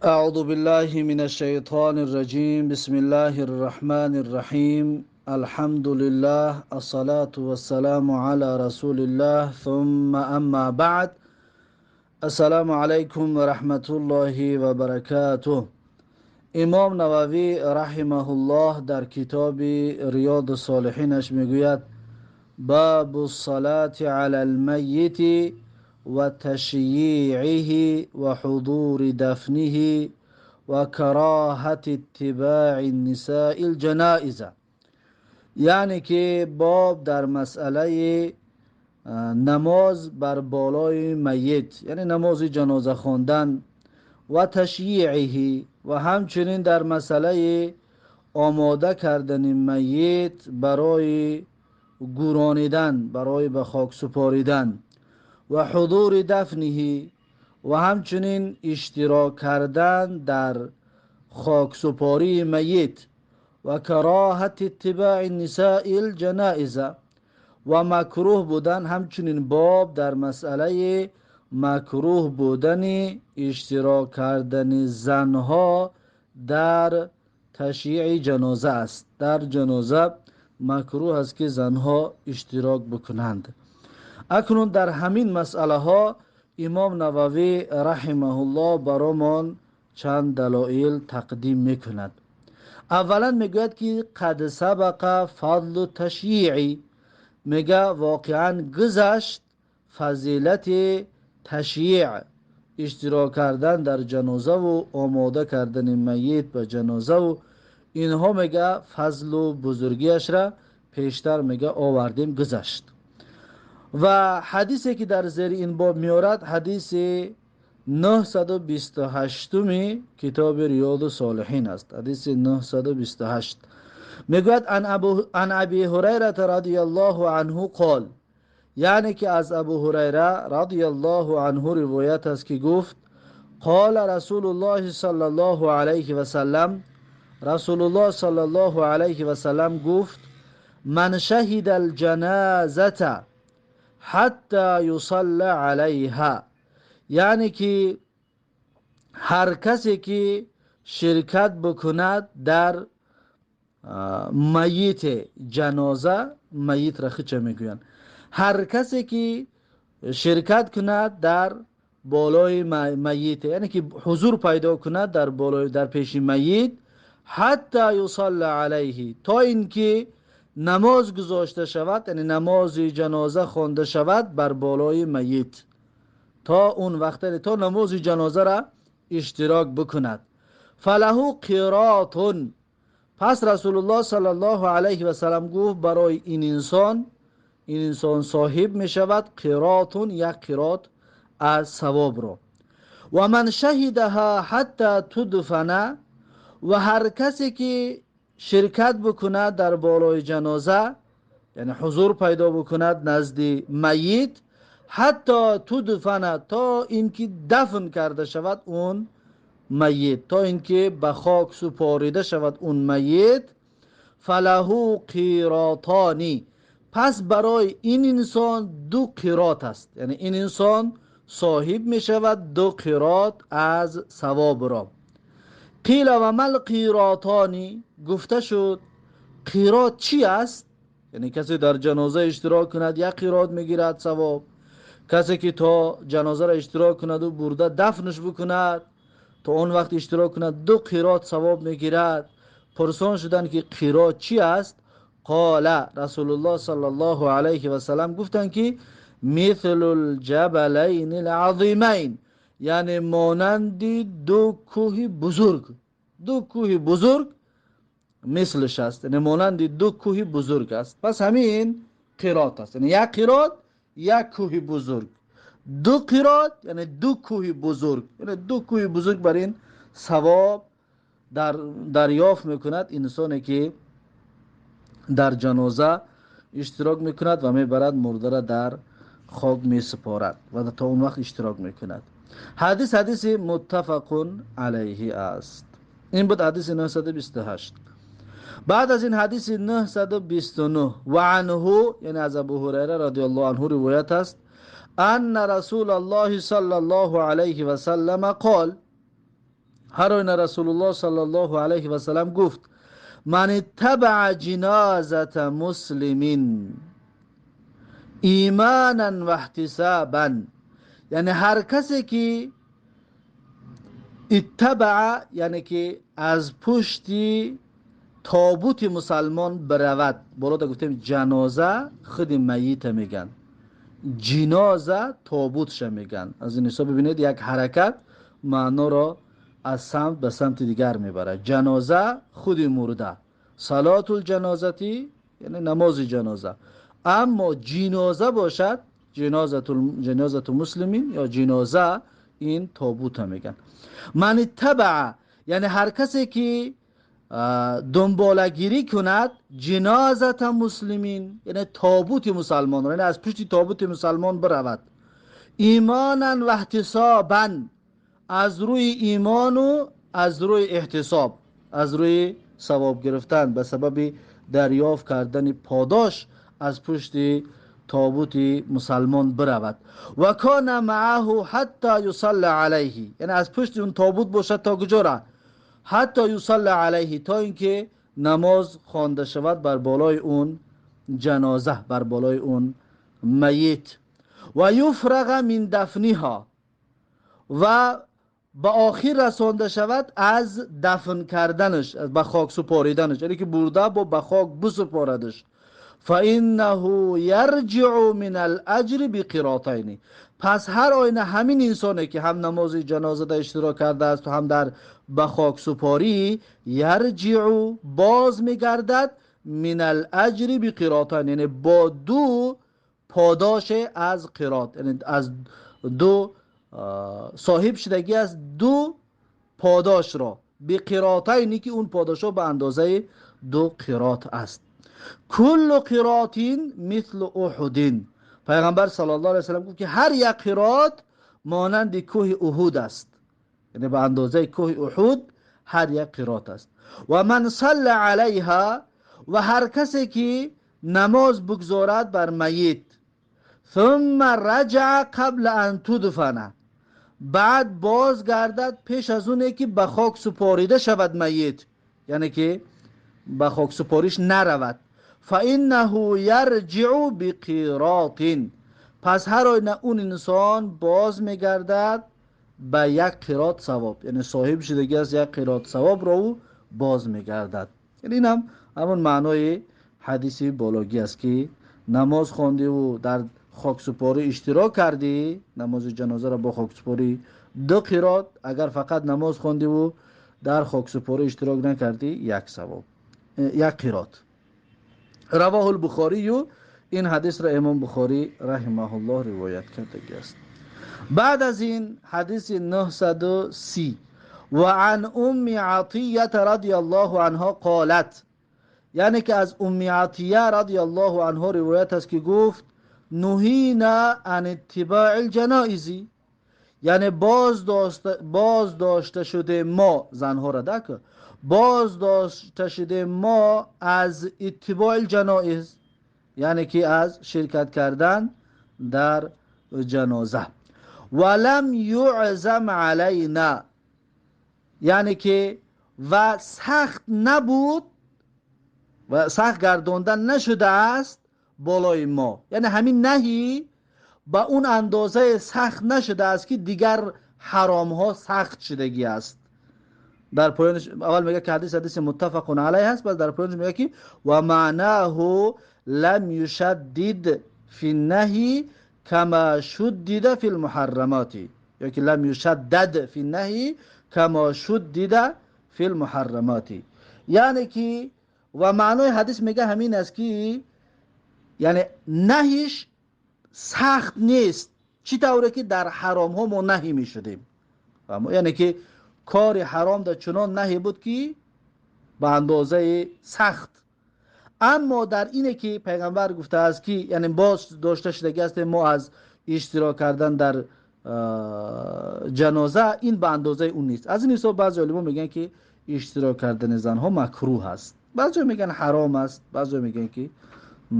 أعوذ بالله من الشيطان الرجيم. بسم الله الرحمن الرحيم. الحمد لله، الصلاة والسلام على رسول الله، ثم أما بعد. السلام عليكم ورحمة الله وبركاته. امام نووی رحمه الله در کتاب ریاض الصالحینش میگوید: باب الصلاة علی المیت و تشییعه و حضور دفنه و کراهت اتباع النساء الجنائز. یعنی که باب در مسئله نماز بر بالای میت، یعنی نماز جنازه خواندن، و تشییعه، و همچنین در مسئله آماده کردن میت برای گورانیدن، برای به خاک سپاریدن، و حضور دفنه، و همچنین اشتراک کردن در خاک سپاری میت، و کراهت اتباع النساء الجنائز، و مکروه بودن، همچنین باب در مسئله مکروه بودن اشتراک کردن زنها در تشییع جنازه است. در جنازه مکروه است که زنها اشتراک بکنند. اکنون در همین مسئله ها امام نووی رحمه الله برامان چند دلایل تقدیم میکند. اولا میگوید که قد سبق فضل تشییعی، میگه واقعا گذشت فضیلت تشییع، اشتراک کردن در جنازه و آماده کردن میت به جنازه و اینها، میگه فضل و بزرگیش را پیشتر میگه آوردیم، گذشت. و حدیثی که در زیر این باب میارد حدیث 928 کتاب ریاض الصالحین است. حدیث 928 میگوید: عن ابی هریره رضی الله عنه قال، یعنی که از ابو هریره رضی الله عنه روایت است که گفت: قال رسول الله صلی الله علیه و سلم، رسول الله صلی الله علیه و سلم گفت: من شهد الجنازه حتی یصلی علیها، یعنی که هر کسی که شرکت بکند در میت جنازه، میت را خچه میگویند، هر کسی که شرکت کند در بالای میت، یعنی که حضور پیدا کند در بالای، در پیش میت، حتی یصلی علیه، تا اینکه نماز گذاشته شود، یعنی نماز جنازه خوانده شود بر بالای میت، تا اون وقت، تا نماز جنازه را اشتراک بکند، فله قیراط. پس رسول الله صلی الله علیه و سلم گفت برای این انسان، این انسان صاحب می شود قیراط، یک قیراط از ثواب را. و من شهدها حتی تدفن، و هر کسی که شرکت بکند در بالای جنازه، یعنی حضور پیدا بکند نزد میت، حتی تدفن، تا اینکه دفن کرده شود اون میت، تا اینکه به خاک سپاریده شود اون میت، فله قیراطانی، پس برای این انسان دو قیراط است، یعنی این انسان صاحب می شود دو قیراط از ثواب را. قیل و ما القیراطانی، گفته شد قیراط چی است؟ یعنی کسی در جنازه اشتراک کند یک قیراط میگیرد ثواب، کسی که تا جنازه را اشتراک کند و برده دفنش بکند، تا اون وقت اشتراک کند دو قیراط ثواب میگیرد. پرسان شدن که قیراط چی است؟ قال، رسول الله صلی الله علیه و سلم گفتند که مثل الجبلین العظیمین، یعنی مانند دو کوه بزرگ، دو کوه بزرگ مثلش است، یعنی مانند دو کوه بزرگ است. پس همین قیراط است، یعنی یک قیراط یک کوه بزرگ، دو قیراط یعنی دو کوه بزرگ، یعنی دو کوه بزرگ بر این ثواب در دریافت میکند انسانی که در جنازه اشتراک میکند و میبرد مرده را در خاک میسپارد و تا اون وقت اشتراک میکند. حدیث حدیث متفق علیه است. این بود حدیث 928. بعد از این حدیث 929، و عنه، یعنی از ابو هریره رضی الله عنه روایت است، ان رسول الله صلی الله علیه و سلم قال، Ҳар оина Расулуллоҳ саллаллоҳу алайҳи васаллам гуфт: ман иттабаа ҷинозата муслимин иманан ва иҳтисабан, яъне ҳар касе ки иттабаа, яъне ки аз пушти тобути мусалмон биравад. Болода гуфтем, ҷаноза худи майита меган, ҷиноза тобутша меган. Аз ин ҳисоб бибинед, як ҳаракат маъноро аз самт ба самти дигар мебарад. Ҷаноза худи мурда, салотул ҷанозати яъне намози ҷаноза. Аммо ҷиноза бошад, ҷинозату муслимин ё ҷиноза, ин тобута меган. Ман иттабаа, яъне ҳар касе ки дунболагирӣ кунад ҷинозата муслимин, яъне тобути мусалмонро, яъне аз пушти тобути мусалмон биравад, имонан ва иҳтисобан, аз рӯи имону аз рӯи эҳтисоб, аз рӯи савоб гирифтан, ба сабаби дарёфт кардани подош аз пушти тобути мусалмон биравад, ва кана мааҳу ҳатта юсалла алайҳи, яъне аз пушти он тобут бошад то куҷора? Ҳатто юсалла алайҳи, то ин ки намоз хонда шавад бар болои он ҷаноза, бар болои он майит, ва юфраға мин дафниҳо, ва ба охир расонда шавад аз дафн карданаш, ба хок супориданаш, яъне ки бурда бо ба хок бисупорадаш, фаиннаҳу ярҷиъу мин алаҷри биқиротайни. Пас ҳар оина ҳамин инсоне ки ҳам намози ҷанозада иштирок кардааст ва ҳам дар ба хок супорӣ, ярҷиъу, боз мегардад, мин алаҷри биқиротайн, яъне бо ду подоше аз қирот, яъне аз ду соҳиб шудагӣ аст, ду подошро, биқиротайни, ки он подошҳо ба андозаи ду қирот аст. Куллу қиротин мислу уҳудин. Пайғамбар саллаллоҳу алайҳи васаллам гуфт ки ҳар як қирот монанди кӯҳи Уҳуд аст, яъне ба андозаи кӯҳи Уҳуд ҳар як қирот аст. Ва ман салла алайҳа, ва ҳар касе ки намоз бигзорад бар майит, ثم رجع قبل ان تدفن، баъд боз гардад пеш аз оне ки ба хок супорида шавад майит, яъне ки ба хок супориш наравад, фаиннаҳу ярҷиъу биқиротин, пас ҳар оина он инсон боз мегардад ба як қирот савоб, яъне соҳиб шудагӣ аст як қирот савобро ӯ боз мегардад. Яъне ин ҳам ҳамон маънои ҳадиси бологӣ аст ки намоз хондиву дар хоксупорӣ иштирок кардӣ, намози ҷанозаро бо хоксупорӣ ду қирот, агар фақат намоз хондиву дар хоксупорӣ иштирок накардӣ, як савоб, як қирот. Равоҳу лбухорию, ин ҳадисро имом Бухорӣ раҳимаҳуллоҳ ривоят кардагӣ аст. Баъд аз ин ҳадиси 930: ва ан Умми Атията радиаллоҳу анҳо қолат, яъне ки аз Умми Атия радиаллоҳу анҳо ривоят аст ки гуфт: нуҳина ан иттибои лҷаноизи, яъне боз дошта шуде мо занҳоро дак, боз дошта шуде мо аз иттибои ҷаноиз, яъне ки аз ширкат кардан дар ҷаноза, ва лам юъзам алайна, яъне ки ва сахт набуд ва сахт гардонда нашудааст болои мо, яъне ҳамин наҳӣ ба он андозаи сахт нашудааст ки дигар ҳаромҳо сахт шудагӣ аст. Дар поёнаш аввал мегӯяд ки ҳадис ҳадиси муттафақун алайҳ аст, баъд дар поёнаш мегӯяд ки ва маънаҳу лам юшаддид фи наҳи кама шуддида фи лмуҳаррамати, ё ки лам юшаддад фи наҳи кама шуддида фи лмуҳаррамати, яъне ки ва маънои ҳадис мега ҳамин аст ки яъне наҳиш сахт нест, чӣ тавре ки дар ҳаромҳо мо наҳӣ мешудем, яъне ки кори ҳаром дар чунон наҳӣ буд ки ба андозаи сахт, аммо дар ине ки пайғамбар гуфтааст ки яъне боз дошта шудагӣ ҳастем мо аз иштирок кардан дар ҷаноза, ин ба андозаи он нест. Аз ин ҳисоб баъзе олимо мегӯянд ки иштирок кардани занҳо макрӯҳ аст, баъзео мегӯянд ҳаром аст, баъзео мегӯянд ки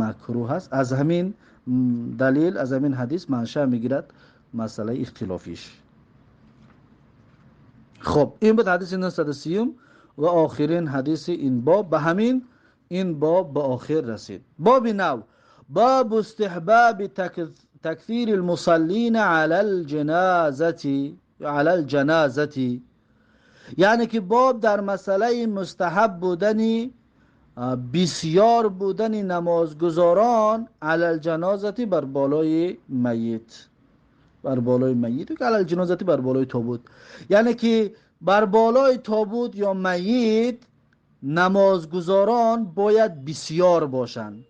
макрӯҳ аст. Аз ҳамин далил, аз ҳамин ҳадис манша мегирад масъалаи ихтилофиш. Хуб, ин буд ҳадиси 930 ва охирин ҳадиси ин боб. Ба ҳамин ин боб ба охир расид. Боби нав: باب استحباب تكثير المصلين على الجنازة. یعنی که باب در مسئله مستحب بودن بسیار بودن نمازگزاران على الجنازة، بر بالای میت، بر بالای میت، که على الجنازة، بر بالای تابوت. یعنی که بر بالای تابوت یا میت نمازگزاران باید بسیار باشند،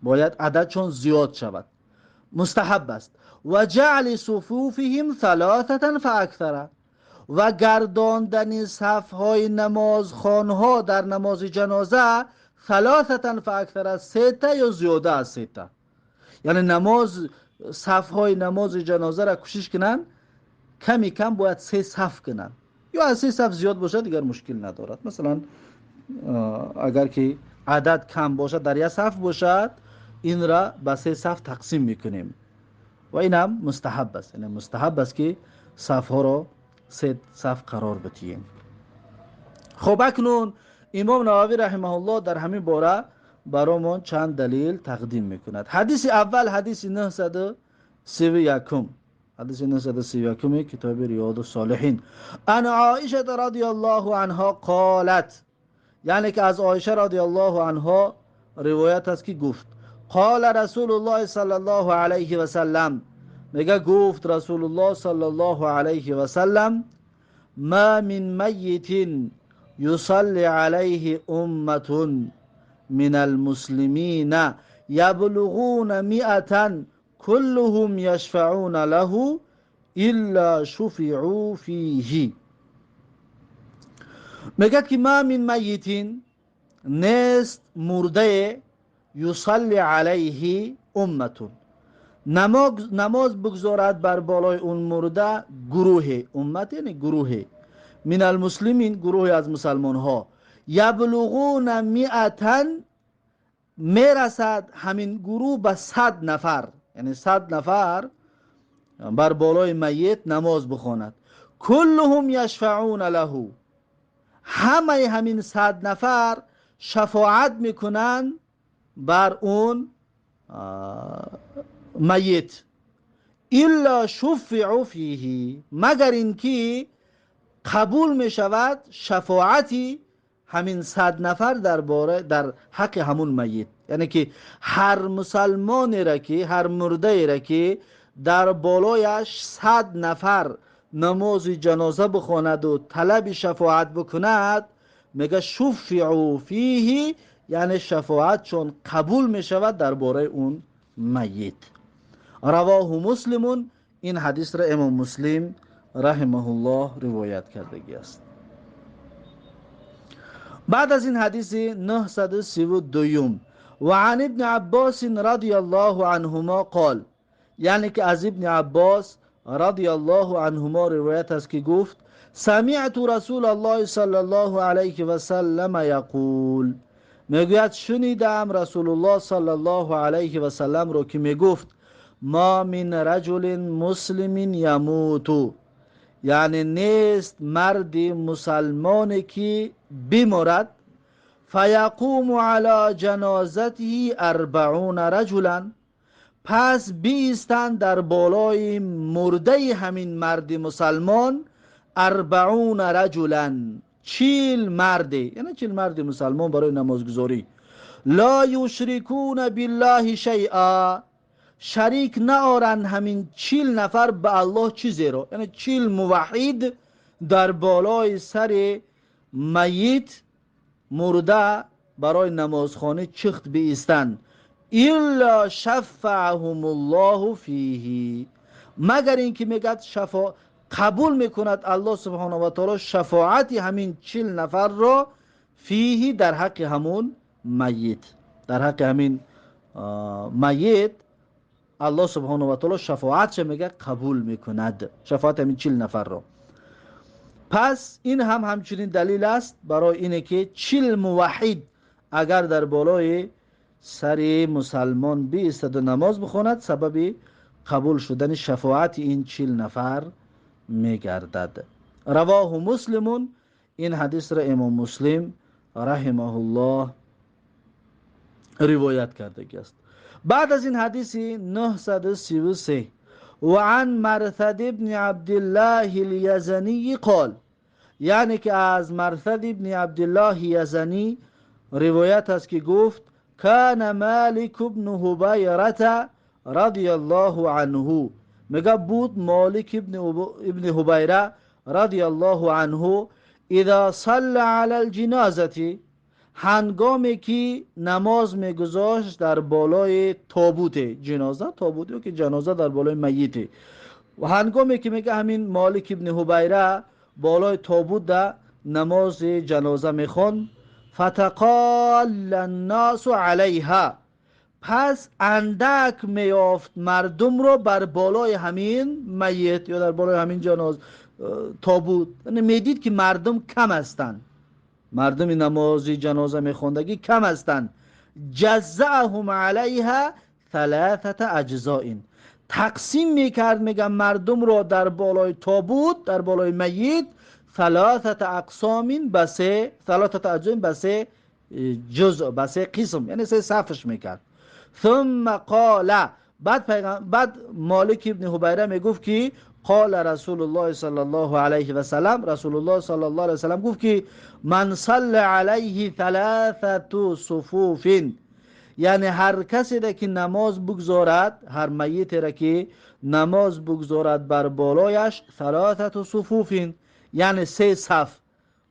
باید عددشون زیاد شود، مستحب است. وجعل صفوفهم ثلاثة فأكثر، و گرداندن صفهای نمازخوانها در نماز جنازه ثلاثة فأكثر، سه تا یا زیاده از سه تا. یعنی نماز، صفهای نماز جنازه را کوشش کنند کمی کم باید سه صف کنند یا از سه صف زیاد باشد، دیگر مشکل ندارد. مثلا اگر که عدد کم باشد، در یک صف باشد، این را به سه صف تقسیم میکنیم و این هم مستحب است. یعنی مستحب است که صف ها را سه صف قرار بدهیم. خب، اکنون امام نووی رحمه الله در همین باره برامون چند دلیل تقدیم میکند. حدیث اول، حدیث 931، حدیث 931 کتاب ریاض الصالحین. عن عائشة رضي الله عنها قالت، یعنی که از عایشه رضی الله عنها روایت است که گفت: قال رسول الله صلى الله عليه وسلم، میگه گفت رسول الله صلى الله عليه وسلم: ما من ميت يصلي عليه أمة من المسلمين يبلغون 100 كلهم يشفعون له إلا شفعوا فيه. میگه که ما من ميت، نیست مرده، يصلي عليه أمة، نماز بگذارد بر بالای اون مرده گروه، امت یعنی گروه، من المسلمين، گروه از مسلمان ها، يبلغون مئة، میرسد همین گروه به 100 نفر، یعنی 100 نفر بر بالای میت نماز بخواند، كلهم يشفعون له، همه همین 100 نفر شفاعت میکنن بر اون میت، إلا شفعوا فيه، مگر اینکه قبول می شود شفاعتی همین 100 نفر در باره در حق همون میت. یعنی که هر مسلمانی را که، هر مرده را که در بالایش 100 نفر نماز جنازه بخواند و طلب شفاعت بکند، میگه شفعوا فيه، یعنی شفاعت چون قبول می شود درباره اون میت. رواه مسلم، این حدیث را امام مسلم رحمه الله روایت کردگی است. بعد از این حدیث 932. وعن ابن عباس رضي الله عنهما قال، یعنی که از ابن عباس رضي الله عنهما روایت است که گفت: سمعت رسول الله صلى الله عليه وسلم يقول، میگوید شنیدم رسول الله صلى الله عليه وسلم رو که میگفت: ما من رجل مسلم يموت، یعنی نیست مرد مسلمانی که بمرد، فيقوم على جنازته 40 رجلا، پس بیستند در بالای مرده همین مرد مسلمان 40 رجلا، 40 مرد، یعنی 40 مرد مسلمان برای نمازگذاری، لا يشركون بالله شيئا، شریک نآرند همین 40 نفر به الله چیزی رو. یعنی 40 موحد در بالای سر میت، مرده برای نمازخانه چخت بیستند، إلا شفعهم الله فيه، مگر اینکه میگد قبول میکند الله سبحانه و تعالی شفاعت همین 40 نفر را، فيه، در حق همون میت، در حق همین میت الله سبحانه و تعالی شفاعت میگه قبول میکند، شفاعت همین 40 نفر را. پس این هم همچنین دلیل است برای اینه که 40 موحد اگر در بالای سر مسلمان بیستد و نماز بخواند، سبب قبول شدن شفاعت این 40 نفر میگردد. رواه مسلم. این حدیث را امام مسلم رحمه الله روایت کرده است. بعد از این حدیث 933، وعن مرثد ابن عبدالله الیزنی قال، یعنی که از مرثد ابن عبدالله یزنی روایت است که گفت کان مالک ابن هبیره رضی الله عنه، میگه بود مالک ابن هبیره رضی الله عنه اذا صلى علی الجنازه، هنگامی که نماز میگذاشت در بالای تابوت جنازه، تابوت یا که جنازه در بالای میت، و هنگامی که میگه همین مالک ابن هبیره بالای تابوت در نماز جنازه میخوند، فتقال الناس علیها، پس اندک میافت مردم رو بر بالای همین میت یا در بالای همین جنازه تابوت. یعنی میدید که مردم کم هستند، مردم نماز جنازه میخوندگی کم هستند. جزعهم علیها ثلاثه اجزاء، تقسیم میکرد میگم مردم رو در بالای تابوت، در بالای میت، ثلاثه اقسام به سه، ثلاثه اجزاء به سه جزء، به سه قسم، یعنی سه صفش میکرد. ثم قال، بعد مالک ابن هبیره میگفت که قال رسول الله صلی الله علیه و سلم، رسول الله صلی الله علیه و سلم گفت که من صلی علیه ثلاثه صفوف، یعنی هر کسی را که نماز بگذارد، هر میت را که نماز بگذارد بر بالایش ثلاثه صفوف، یعنی سه صف،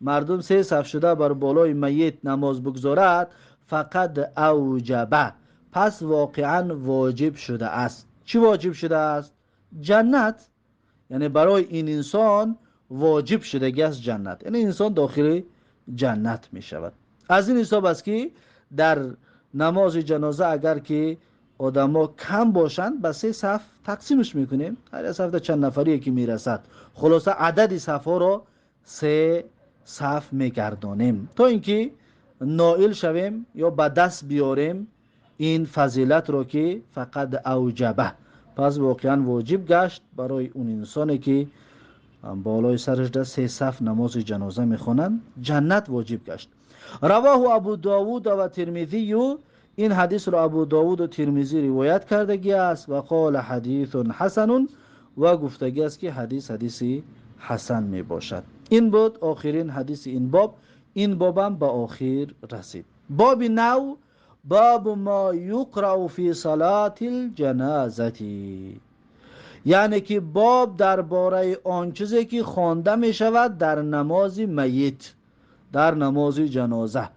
مردم سه صف شده بر بالای میت نماز بگذارد، فقد اوجبه، پس واقعا واجب شده است. چی واجب شده است؟ جنت. یعنی برای این انسان واجب شده است جنت، یعنی انسان داخل جنت می شود. از این حساب است که در نماز جنازه اگر که آدما کم باشند به سه صف تقسیمش میکنیم، هر صف ده چند نفریه که میرسد، خلاصه عدد صف ها رو سه صف میگردانیم تا اینکه نائل شویم یا به دست بیاریم این فضیلت رو که فقد اوجبه، پس واقعا واجب گشت برای اون انسانی که بالای سرش ده سه صف نماز جنازه میخوانند، جنت واجب گشت. رواه ابو داود و ترمذی، این حدیث رو ابو داود و ترمذی روایت کردگی است و قال حدیث حسن، و گفتگی است که حدیث حدیثی حسن می باشد. این بود آخرین حدیث این باب. این بابم به آخر رسید. باب نو، باب ما یقرأ فی صلاة الجنازه، یعنی که باب درباره آن چیزی که خوانده می شود در نماز میت، در نماز جنازه،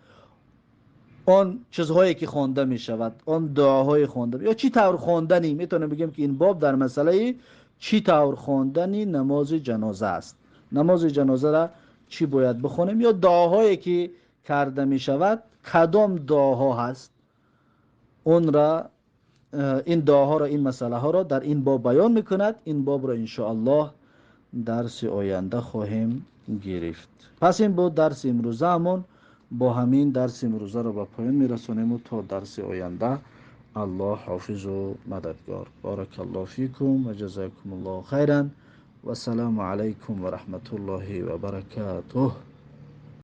آن چیزهایی که خوانده می شود، آن دعاهای خوانده یا چی طور خواندنی. میتونیم بگیم که این باب در مسئله چی طور خواندنی نماز جنازه است. نماز جنازه را چی باید بخونیم یا دعاهایی که کرده می شود کدام دعاها هست، اون را، این دعاها را، این مسئله ها را در این باب بیان میکند. این باب را انشاءالله درس آینده خواهیم گرفت. پس این بود درس امروزه همون. با همین درس امروزه را به پایان میرسانیم و تا درس آینده الله حافظ و مددگار. بارک الله فیکم و جزاکم الله خیرا و السلام علیکم و رحمت الله و برکاته.